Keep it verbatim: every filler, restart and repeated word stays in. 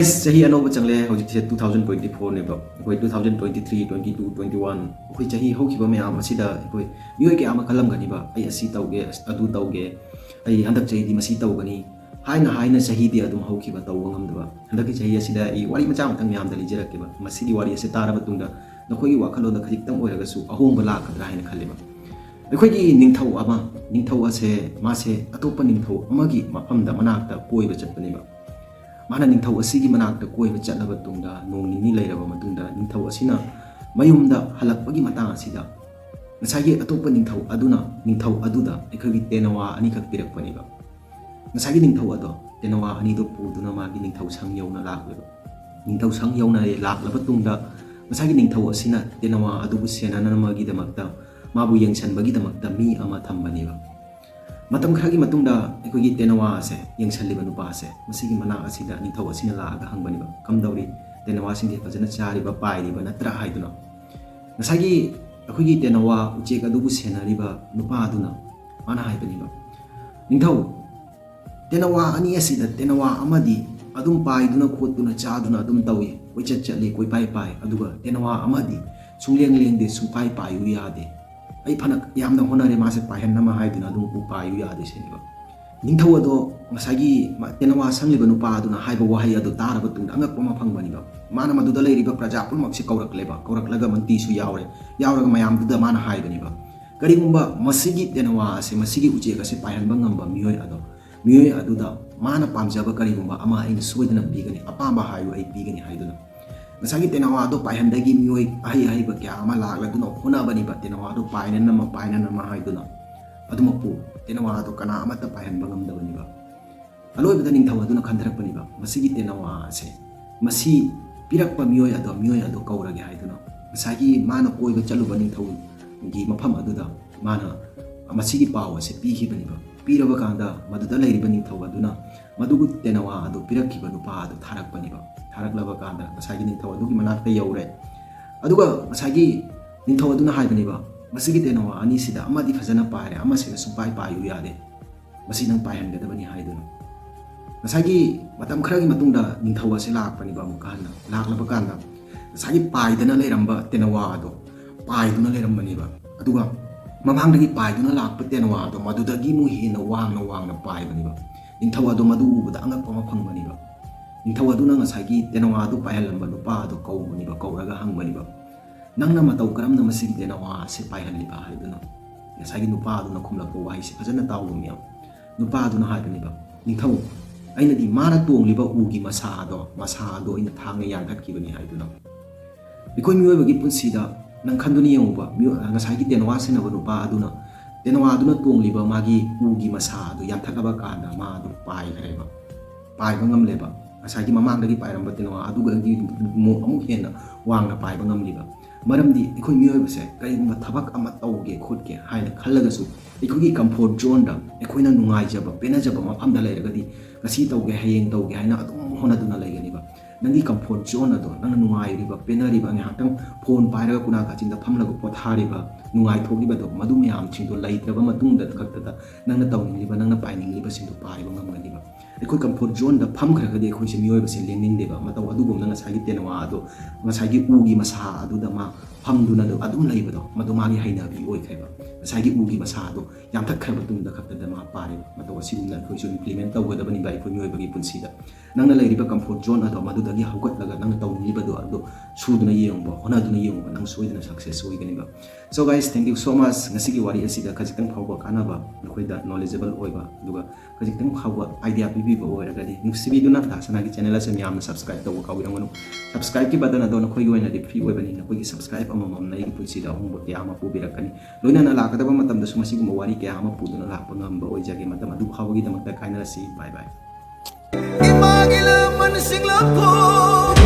Yes, ꯆꯍꯤ ꯑꯅꯧꯕ ꯆꯪꯂꯦ꯫ ꯍꯧꯖꯤꯛꯁꯦ two thousand twenty fourꯅꯦꯕ꯫ ꯑꯩꯈꯣꯏ two thousand twenty three, twenty two, twenty one, ꯑꯩꯈꯣꯏ ꯆꯍꯤ ꯍꯧꯈꯤꯕ ꯃꯌꯥꯝ ꯑꯁꯤꯗ ꯑꯩꯈꯣꯏ ꯃꯤꯑꯣꯏ ꯀꯌꯥ ꯑꯃ ꯈꯜꯂꯝꯒꯅꯤꯕ, "ꯑꯩ ꯑꯁꯤ ꯇꯧꯒꯦ, ꯑꯁ, ꯑꯗꯨ ꯇꯧꯒꯦ, ꯑꯩ ꯍꯟꯗꯛ ꯆꯍꯤꯗꯤ ꯃꯁꯤ ꯇꯧꯒꯅꯤ" ꯍꯥꯏꯅ ꯍꯥꯏꯅ ꯆꯍꯤꯗꯤ ꯑꯗꯨꯝ ꯍꯧꯈꯤꯕ, ꯇꯧꯕ ꯉꯝꯗꯕ꯫ ꯍꯟꯗꯛꯀꯤ ꯆꯍꯤ ꯑꯁꯤꯗ ꯑꯩ ꯋꯥꯔꯤ ꯃꯆꯥ ꯑꯃꯇꯪ ꯃꯌꯥꯝꯗ ꯂꯤꯖꯔꯛꯀꯦꯕ꯫ ꯃꯁꯤꯒꯤ ꯋꯥꯔꯤ ꯑꯁꯤ ꯇꯥꯔꯕ ꯃꯇꯨꯡꯗ ꯅꯈꯣꯏꯒꯤ ꯋꯥꯈꯜꯂꯣꯟꯗ ꯈꯖꯤꯛꯇꯪ ꯑꯣꯏꯔꯒꯁꯨ ꯑꯍꯣꯡꯕ ꯂꯥꯛꯀꯗ꯭ꯔꯥ ꯍꯥꯏꯅ ꯈꯜꯂꯦꯕ꯫ ꯑꯩꯈꯣꯏꯒꯤ ꯅꯤꯡꯊꯧ ꯑꯃ, ꯅꯤꯡꯊꯧ ꯑꯁꯦ, ꯃꯥꯁꯦ ꯑꯇꯣꯞꯄ ꯅꯤꯡꯊꯧ ꯑꯃꯒꯤ ꯃꯐꯝꯗ, ꯃꯅꯥꯛꯇ ꯀꯣꯏꯕ ꯆꯠꯄꯅꯦꯕ꯫ ꯃꯥꯅ ꯅꯤꯡꯊꯧ ꯑꯁꯤꯒꯤ ꯃꯅꯥꯛꯇ ꯀꯣꯏꯕ ꯆꯠꯂꯕ ꯇꯨꯡꯗ, ꯅꯣꯡ ꯅꯤꯅꯤ ꯂꯩꯔꯕ ꯃꯇꯨꯡꯗ, ꯅꯤꯡꯊꯧ ꯑꯁꯤꯅ ꯃꯌꯨꯝꯗ ꯍꯜꯂꯛꯄꯒꯤ ꯃꯇꯥꯡ ꯑꯁꯤꯗ, ꯉꯁꯥꯏꯒꯤ ꯑꯇꯣꯞꯄ ꯅꯤꯡꯊꯧ ꯑꯗꯨꯅ ꯅꯤꯡꯊꯧ ꯑꯗꯨꯗ ꯑꯩꯈꯣꯏꯒꯤ ꯇꯦꯅꯋꯥ ꯑꯅꯤꯈꯛ ꯄꯤꯔꯛꯄꯅꯦꯕ꯫ ꯉꯁꯥꯏꯒꯤ ꯅꯤꯡꯊꯧ ꯑꯗꯣ ꯇꯦꯅꯋꯥ ꯑꯅꯤꯗꯣ ꯄꯨꯗꯨꯅ ꯃꯥꯒꯤ ꯅꯤꯡꯊꯧ ꯁꯪ ꯌꯧꯅ ꯂꯥꯛꯂꯦꯕ꯫ ꯅꯤꯡꯊꯧ ꯁꯪ ꯌꯧꯅ ꯂꯥꯛꯂꯕ ꯇꯨꯡꯗ, ꯉꯁꯥꯏꯒꯤ ꯅꯤꯡꯊꯧ ꯑꯁꯤꯅ ꯇꯦꯅꯋꯥ ꯑꯗꯨꯕꯨ ꯁꯦꯟꯅꯅꯕꯒꯤꯗꯃꯛꯇ, ꯃꯥꯕꯨ ꯌꯦꯡꯁꯤꯟꯕꯒꯤꯗꯃꯛꯇ ꯃꯤ ꯑꯃ ꯊꯝꯕꯅꯦꯕ꯫ ꯃꯇꯝ ꯈꯔꯒꯤ ꯃꯇꯨꯡꯗ ꯑꯩꯈꯣꯏꯒꯤ ꯇꯦꯅꯋꯥ ꯑꯁꯦ ꯌꯦꯡꯁꯤꯜꯂꯤꯕ ꯅꯨꯄꯥ ꯑꯁꯦ, ꯃꯁꯤꯒꯤ ꯃꯅꯥꯛ ꯑꯁꯤꯗ ꯅꯤꯡꯊꯧ ꯑꯁꯤꯅ ꯂꯥꯛꯑꯒ ꯍꯪꯕꯅꯦꯕ, "ꯀꯝꯗꯧꯔꯤ? ꯇꯦꯅꯋꯥꯁꯤꯡꯁꯦ ꯐꯖꯅ ꯆꯥꯔꯤꯕ, ꯄꯥꯏꯔꯤꯕ ꯅꯠꯇ꯭ꯔꯥ?" ꯍꯥꯏꯗꯨꯅ꯫ ꯉꯁꯥꯏꯒꯤ ꯑꯩꯈꯣꯏꯒꯤ ꯇꯦꯅꯋꯥ ꯎꯆꯦꯛ ꯑꯗꯨꯕꯨ ꯁꯦꯟꯅꯔꯤꯕ ꯅꯨꯄꯥ ꯑꯗꯨꯅ, ꯃꯥꯅ ꯍꯥꯏꯕꯅꯦꯕ, "ꯅꯤꯡꯊꯧ, ꯇꯦꯅꯋꯥ ꯑꯅꯤ ꯑꯁꯤꯗ ꯇꯦꯅꯋꯥ ꯑꯃꯗꯤ ꯑꯗꯨꯝ ꯄꯥꯏꯗꯨꯅ ꯈꯣꯠꯇꯨꯅ ꯆꯥꯗꯨꯅ ꯑꯗꯨꯝ ꯇꯧꯏ, ꯀꯣꯏꯆꯠ ꯆꯠꯂꯤ, ꯀꯣꯏꯄꯥꯏ ꯄꯥꯏ, ꯑꯗꯨꯒ ꯇꯦꯅꯋꯥ ꯑꯃꯗꯤ ꯁꯨꯡꯂꯦꯡ ꯂꯦꯡꯗꯦ, ꯁꯨꯡꯄꯥꯏ ꯄꯥꯏꯌꯨ ꯌꯥꯗꯦ꯫ ꯑꯩ ꯐꯅ ꯌꯥꯝꯅ ꯍꯣꯠꯅꯔꯦ ꯃꯥꯁꯦ ꯄꯥꯏꯍꯟꯅꯕ ꯍꯥꯏꯗꯨꯅ, ꯑꯗꯨꯝ ꯎ ꯄꯥꯏꯌꯨ ꯌꯥꯗꯦ" ꯁꯤꯅꯦꯕ꯫ ꯅꯤꯡꯊꯧ ꯑꯗꯣ ꯉꯁꯥꯏꯒꯤ ꯃ-, ꯇꯦꯅꯋꯥ ꯁꯪꯂꯤꯕ ꯅꯨꯄꯥ ꯑꯗꯨꯅ ꯍꯥꯏꯕ ꯋꯥꯍꯩ ꯑꯗꯨ ꯇꯥꯔꯕ ꯇꯨꯡꯗ ꯑꯉꯛꯄ ꯑꯃ ꯐꯪꯕꯅꯦꯕ꯫ ꯃꯥꯅ ꯃꯗꯨꯗ ꯂꯩꯔꯤꯕ ꯄ꯭ꯔꯖꯥ ꯄꯨꯝꯅꯃꯛꯁꯦ ꯀꯧꯔꯛꯂꯦꯕ, ꯀꯧꯔꯛꯂꯒ ꯃꯟꯇ꯭ꯔꯤꯁꯨ ꯌꯥꯎꯔꯦ, ꯌꯥꯎꯔꯒ ꯃꯌꯥꯝꯗꯨꯗ ꯃꯥꯅ ꯍꯥꯏꯕꯅꯦꯕ, "ꯀꯔꯤꯒꯨꯝꯕ ꯃꯁꯤꯒꯤ ꯇꯦꯅꯋꯥ ꯑꯁꯦ, ꯃꯁꯤꯒꯤ ꯎꯆꯦꯛ ꯑꯁꯦ ꯄꯥꯏꯍꯟꯕ ꯉꯝꯕ ꯃꯤꯑꯣꯏ ꯑꯗꯣ, ꯃꯤꯑꯣꯏ ꯑꯗꯨꯗ ꯃꯥꯅ ꯄꯥꯝꯖꯕ ꯀꯔꯤꯒꯨꯝꯕ ꯑꯃ ꯑꯩꯅ ꯁꯣꯏꯗꯅ ꯄꯤꯒꯅꯤ, ꯑꯄꯥꯝꯕ ꯍꯥꯏꯌꯨ, ꯑꯩ ꯄꯤꯒꯅꯤ" ꯍꯥꯏꯗꯨꯅ꯫ ꯉꯁꯥꯏꯒꯤ ꯇꯦꯅꯋꯥ ꯑꯗꯣ ꯄꯥꯏꯍꯟꯗꯒꯤ ꯃꯤꯑꯣꯏ ꯑꯍꯩ ꯑꯍꯩꯕ ꯀꯌꯥ ꯑꯃ ꯂꯥꯛꯂꯗꯨꯅ ꯍꯣꯠꯅꯕꯅꯤꯕ, ꯇꯦꯅꯋꯥ ꯑꯗꯣ ꯄꯥꯏꯅꯅꯕ, ꯄꯥꯏꯅꯅꯕ ꯍꯥꯏꯗꯨꯅ꯫ ꯑꯗꯨꯃꯛꯄꯨ ꯇꯦꯅꯋꯥ ꯑꯗꯣ ꯀꯅꯥ ꯑꯃꯠꯇ ꯄꯥꯏꯍꯟꯕ ꯉꯝꯗꯕꯅꯤꯕ꯫ ꯑꯂꯣꯏꯕꯗ ꯅꯤꯡꯊꯧ ꯑꯗꯨꯅ ꯈꯟꯊꯔꯛꯄꯅꯤꯕ, "ꯃꯁꯤꯒꯤ ꯇꯦꯅꯋꯥ ꯑꯁꯦ, ꯃꯁꯤ ꯄꯤꯔꯛꯄ ꯃꯤꯑꯣꯏ ꯑꯗꯣ, ꯃꯤꯑꯣꯏ ꯑꯗꯣ ꯀꯧꯔꯒꯦ" ꯍꯥꯏꯗꯨꯅ꯫ ꯉꯁꯥꯏꯒꯤ ꯃꯥꯅ ꯀꯣꯏꯕ ꯆꯠꯂꯨꯕ ꯅꯤꯡꯊꯧꯒꯤ ꯃꯐꯝ ꯑꯗꯨꯗ ꯃꯥꯅ ꯃꯁꯤꯒꯤ ꯄꯥꯎ ꯑꯁꯦ ꯄꯤꯈꯤꯕꯅꯤꯕ꯫ ꯄꯤꯔꯕ ꯀꯥꯟꯗ ꯃꯗꯨꯗ ꯂꯩꯔꯤꯕ ꯅꯤꯡꯊꯧ ꯑꯗꯨꯅ ꯃꯗꯨꯒꯤ ꯇꯦꯅꯋꯥ ꯑꯗꯨ ꯄꯤꯔꯛꯈꯤꯕ ꯅꯨꯄꯥ ꯑꯗꯨ ꯊꯥꯔꯛꯄꯅꯤꯕ꯫ ꯊꯥꯔꯛꯂꯕ ꯀꯥꯟꯗ ꯉꯁꯥꯏꯒꯤ ꯅꯤꯡꯊꯧ ꯑꯗꯨꯒꯤ ꯃꯅꯥꯛꯇ ꯌꯧꯔꯦ꯫ ꯑꯗꯨꯒ ꯉꯁꯥꯏꯒꯤ ꯅꯤꯡꯊꯧ ꯑꯗꯨꯅ ꯍꯥꯏꯕꯅꯦꯕ, "ꯃꯁꯤꯒꯤ ꯇꯦꯅꯋꯥ ꯑꯅꯤꯁꯤꯗ ꯑꯃꯗꯤ ꯐꯖꯅ ꯄꯥꯏꯔꯦ, ꯑꯃꯁꯤꯅ ꯁꯨꯡꯄꯥꯏ ꯄꯥꯏꯌꯨ ꯌꯥꯗꯦ, ꯃꯁꯤ ꯅꯪ ꯄꯥꯏꯍꯟꯒꯗꯕꯅꯤ" ꯍꯥꯏꯗꯨꯅ꯫ ꯉꯁꯥꯏꯒꯤ ꯃꯇꯝ ꯈꯔꯒꯤ ꯃꯇꯨꯡꯗ ꯅꯤꯡꯊꯧ ꯑꯁꯤ ꯂꯥꯛꯄꯅꯦꯕ꯫ ꯑꯃꯨꯛꯀ ꯍꯟꯅ ꯂꯥꯛꯂꯕ ꯀꯥꯟꯗ ꯉꯁꯥꯏꯒꯤ ꯄꯥꯏꯗꯅ ꯂꯩꯔꯝꯕ ꯇꯦꯅꯋꯥ ꯑꯗꯣ ꯄꯥꯏꯗꯨꯅ ꯂꯩꯔꯝꯕꯅꯦꯕ꯫ ꯑꯗꯨꯒ ꯃꯃꯥꯡꯗꯒꯤ ꯄꯥꯏꯗꯨꯅ ꯂꯥꯛꯄ ꯇꯦꯅꯋꯥ ꯑꯗꯣ ꯃꯗꯨꯗꯒꯤ ꯑꯃꯨꯛ ꯍꯦꯟꯅ ꯋꯥꯡꯅ ꯋꯥꯡꯅ ꯄꯥꯏꯕꯅꯦꯕ꯫ ꯅꯤꯡꯊꯧ ꯑꯗꯣ ꯃꯗꯨ ꯎꯕꯗ ꯑꯉꯛꯄ ꯑꯃ ꯐꯪꯕꯅꯦꯕ꯫ ꯅꯤꯡꯊꯧ ꯑꯗꯨꯅ ꯉꯁꯥꯏꯒꯤ ꯇꯦꯅꯋꯥ ꯑꯗꯨ ꯄꯥꯏꯍꯜꯂꯝꯕ ꯅꯨꯄꯥ ꯑꯗꯣ ꯀꯧꯕꯅꯦꯕ, ꯀꯧꯔꯒ ꯍꯪꯕꯅꯦꯕ, "ꯅꯪꯅ ꯃꯇꯧ ꯀꯔꯝꯅ ꯃꯁꯤꯒꯤ ꯇꯦꯅꯋꯥ ꯑꯁꯤ ꯄꯥꯏꯍꯜꯂꯤꯕ?" ꯍꯥꯏꯗꯨꯅ꯫ ꯉꯁꯥꯏꯒꯤ ꯅꯨꯄꯥ ꯑꯗꯨꯅ ꯈꯨꯝꯂꯛꯄ ꯋꯥꯍꯩꯁꯦ ꯐꯖꯅ ꯇꯥꯎꯕ ꯃꯌꯥꯝ꯫ ꯅꯨꯄꯥ ꯑꯗꯨꯅ ꯍꯥꯏꯕꯅꯦꯕ, "ꯅꯤꯡꯊꯧ, ꯑꯩꯅꯗꯤ ꯃꯥꯅ ꯇꯣꯡꯂꯤꯕ ꯎꯒꯤ ꯃꯁꯥ ꯑꯗꯣ, ꯃꯁꯥ ꯑꯗꯣ ꯑꯩꯅ ꯊꯥꯡꯅ ꯌꯥꯟꯊꯠꯈꯤꯕꯅꯤ" ꯍꯥꯏꯗꯨꯅ꯫ ꯑꯩꯈꯣꯏ ꯃꯤꯑꯣꯏꯕꯒꯤ ꯄꯨꯟꯁꯤꯗ ꯅꯪ ꯈꯟꯗꯨꯅ ꯌꯦꯡꯉꯨꯕ, ꯃꯤꯑꯣ-, ꯉꯁꯥꯏꯒꯤ ꯇꯦꯅꯋꯥ ꯁꯦꯟꯅꯕ ꯅꯨꯄꯥ ꯑꯗꯨꯅ, ꯇꯦꯅꯋꯥ ꯑꯗꯨꯅ ꯇꯣꯡꯂꯤꯕ ꯃꯥꯒꯤ ꯎꯒꯤ ꯃꯁꯥ ꯑꯗꯨ ꯌꯥꯟꯊꯠꯂꯕ ꯀꯥꯟꯗ ꯃꯥ ꯑꯗꯨ ꯄꯥꯏꯈ꯭ꯔꯦꯕ, ꯄꯥꯏꯕ ꯉꯝꯂꯦꯕ꯫ ꯉꯁꯥꯏꯒꯤ ꯃꯃꯥꯡꯗꯒꯤ ꯄꯥꯏꯔꯝꯕ ꯇꯦꯅꯋꯥ ꯑꯗꯨꯒꯗꯤ ꯑꯃꯨꯛ, ꯑꯃꯨꯛ ꯍꯦꯟꯅ ꯋꯥꯡꯅ ꯄꯥꯏꯕ ꯉꯝꯂꯤꯕ꯫ ꯃꯔꯝꯗꯤ ꯑꯩꯈꯣꯏ ꯃꯤꯑꯣꯏꯕꯁꯦ ꯀꯔꯤꯒꯨꯝꯕ ꯊꯕꯛ ꯑꯃ ꯇꯧꯒꯦ ꯈꯣꯠꯀꯦ ꯍꯥꯏꯅ ꯈꯜꯂꯒꯁꯨ, ꯑꯩꯈꯣꯏꯒꯤ comfort zoneꯗ ꯑꯩꯈꯣꯏꯅ ꯅꯨꯡꯉꯥꯏꯖꯕ, ꯄꯦꯟꯅꯖꯕ ꯃꯐꯝꯗ ꯂꯩꯔꯒꯗꯤ, ꯉꯁꯤ ꯇꯧꯒꯦ, ꯍꯌꯦꯡ ꯇꯧꯒꯦ ꯍꯥꯏꯅ ꯑꯗꯨꯝ ꯍꯣꯠꯅꯗꯨꯅ ꯂꯩꯒꯅꯤꯕ꯫ ꯅꯪꯒꯤ comfort zone ꯑꯗꯣ, ꯅꯪꯅ ꯅꯨꯡꯉꯥꯏꯔꯤꯕ, ꯄꯦꯟꯅꯔꯤꯕ, ꯉꯥꯏꯍꯥꯛꯇꯪ ꯐꯣꯟ ꯄꯥꯏꯔꯒ ꯀꯨꯅꯥ ꯀꯥꯆꯤꯟꯗ ꯐꯝꯂꯒ ꯄꯣꯊꯥꯔꯤꯕ, ꯅꯨꯡꯉꯥꯏꯊꯣꯛꯂꯤꯕꯗꯣ, ꯃꯗꯨ ꯃꯌꯥꯝꯁꯤꯡꯗꯣ ꯂꯩꯇ꯭ꯔꯕ ꯃꯇꯨꯡꯗ ꯈꯛꯇꯗ ꯅꯪꯅ ꯇꯧꯅꯤꯡꯂꯤꯕ, ꯅꯪꯅ ꯄꯥꯏꯅꯤꯡꯂꯤꯕꯁꯤꯡꯗꯣ ꯄꯥꯏꯕ ꯉꯝꯒꯅꯤꯕ꯫ ꯑꯩꯈꯣꯏ comfort zoneꯗ ꯐꯝꯈ꯭ꯔꯒꯗꯤ ꯑꯩꯈꯣꯏꯁꯦ ꯃꯤꯑꯣꯏꯕꯁꯦ ꯂꯦꯡꯅꯤꯡꯗꯦꯕ꯫ ꯃꯇꯧ ꯑꯗꯨꯒꯨꯝꯅ ꯉꯁꯥꯏꯒꯤ ꯇꯦꯅꯋꯥ ꯑꯗꯣ, ꯉꯁꯥꯏꯒꯤ ꯎꯒꯤ ꯃꯁꯥ ꯑꯗꯨꯗ ꯃꯥ ꯐꯝꯗꯨꯅ ꯑꯗꯨꯝ ꯂꯩꯕꯗꯣ, ꯃꯗꯨ ꯃꯥꯒꯤ ꯍꯩꯅꯕꯤ ꯑꯣꯏꯈ꯭ꯔꯦꯕ꯫ ꯉꯁꯥꯏꯒꯤ ꯎꯒꯤ ꯃꯁꯥ ꯑꯗꯣ ꯌꯥꯟꯊꯠꯈ꯭ꯔꯕ ꯃꯇꯨꯡꯗ ꯈꯛꯇꯗ ꯃꯥ ꯄꯥꯏꯔꯦꯕ꯫ ꯃꯇꯧ ꯑꯁꯤꯒꯨꯝꯅ ꯑꯩꯈꯣꯏꯁꯨ implement ꯇꯧꯒꯗꯕꯅꯤꯕ ꯑꯩꯈꯣꯏ ꯃꯤꯑꯣꯏꯕꯒꯤ ꯄꯨꯟꯁꯤꯗ꯫ ꯅꯪꯅ ꯂꯩꯔꯤꯕ comfort zone ꯑꯗꯣ, ꯃꯗꯨꯗꯒꯤ ꯍꯧꯒꯠꯂꯒ ꯅꯪꯅ ꯇꯧꯅꯤꯡꯂꯤꯕꯗꯣ ꯑꯗꯣ ꯁꯨꯗꯨꯅ ꯌꯦꯡꯉꯨꯕ, ꯍꯣꯠꯅꯗꯨꯅ ꯌꯦꯡꯉꯨꯕ, ꯅꯪ ꯁꯣꯏꯗꯅ success ꯑꯣꯏꯒꯅꯤꯕ꯫ So guys, thank you so much꯫ ꯉꯁꯤꯒꯤ ꯋꯥꯔꯤ ꯑꯁꯤꯗ ꯈꯖꯤꯛꯇꯪ ꯐꯥꯎꯕ ꯀꯥꯟꯅꯕ, ꯅꯈꯣꯏꯗ knowledgeable ꯑꯣꯏꯕ, ꯑꯗꯨꯒ ꯈꯖꯤꯛꯇꯪ ꯐꯥꯎꯕ idea ꯄꯤꯕꯤꯕ ꯑꯣꯏꯔꯒꯗꯤ, ꯅꯨꯡꯁꯤꯕꯤꯗꯨꯅ ꯗꯥ ꯁꯅꯥꯒꯤ channel ꯑꯁꯦ ꯃꯌꯥꯝꯅ subscribe ꯇꯧꯕ ꯀꯥꯎꯕꯤꯔꯝꯒꯅꯨ꯫ Subscribeꯀꯤ button ꯑꯗꯣ ꯅꯈꯣꯏꯒꯤ ꯑꯣꯏꯅꯗꯤ free ꯑꯣꯏꯕꯅꯤ꯫ ꯅꯈꯣꯏꯒꯤ subscribe ꯑꯃꯃꯝꯅ ꯑꯩꯒꯤ ꯄꯨꯟꯁꯤꯗ ꯑꯍꯣꯡꯕ ꯀꯌꯥ ꯑꯃ ꯄꯨꯕꯤꯔꯛꯀꯅꯤ꯫ ꯂꯣꯏꯅꯅ ꯂꯥꯛꯀꯗꯕ ꯃꯇꯝꯗꯁꯨ ꯃꯁꯤꯒꯨꯝꯕ ꯋꯥꯔꯤ ꯀꯌꯥ ꯑꯃ ꯄꯨꯗꯨꯅ ꯂꯥꯛꯄ ꯉꯝꯕ ꯑꯣꯏꯖꯒꯦ꯫ ꯃꯇꯝ ꯑꯗꯨ ꯐꯥꯎꯕꯒꯤꯗꯃꯛꯇ ꯀꯥꯏꯅꯔꯁꯤ꯫ Bye bye꯫ ꯏꯃꯥꯒꯤ ꯂꯃꯟꯁꯤꯡ ꯂꯥꯛꯄꯣ꯫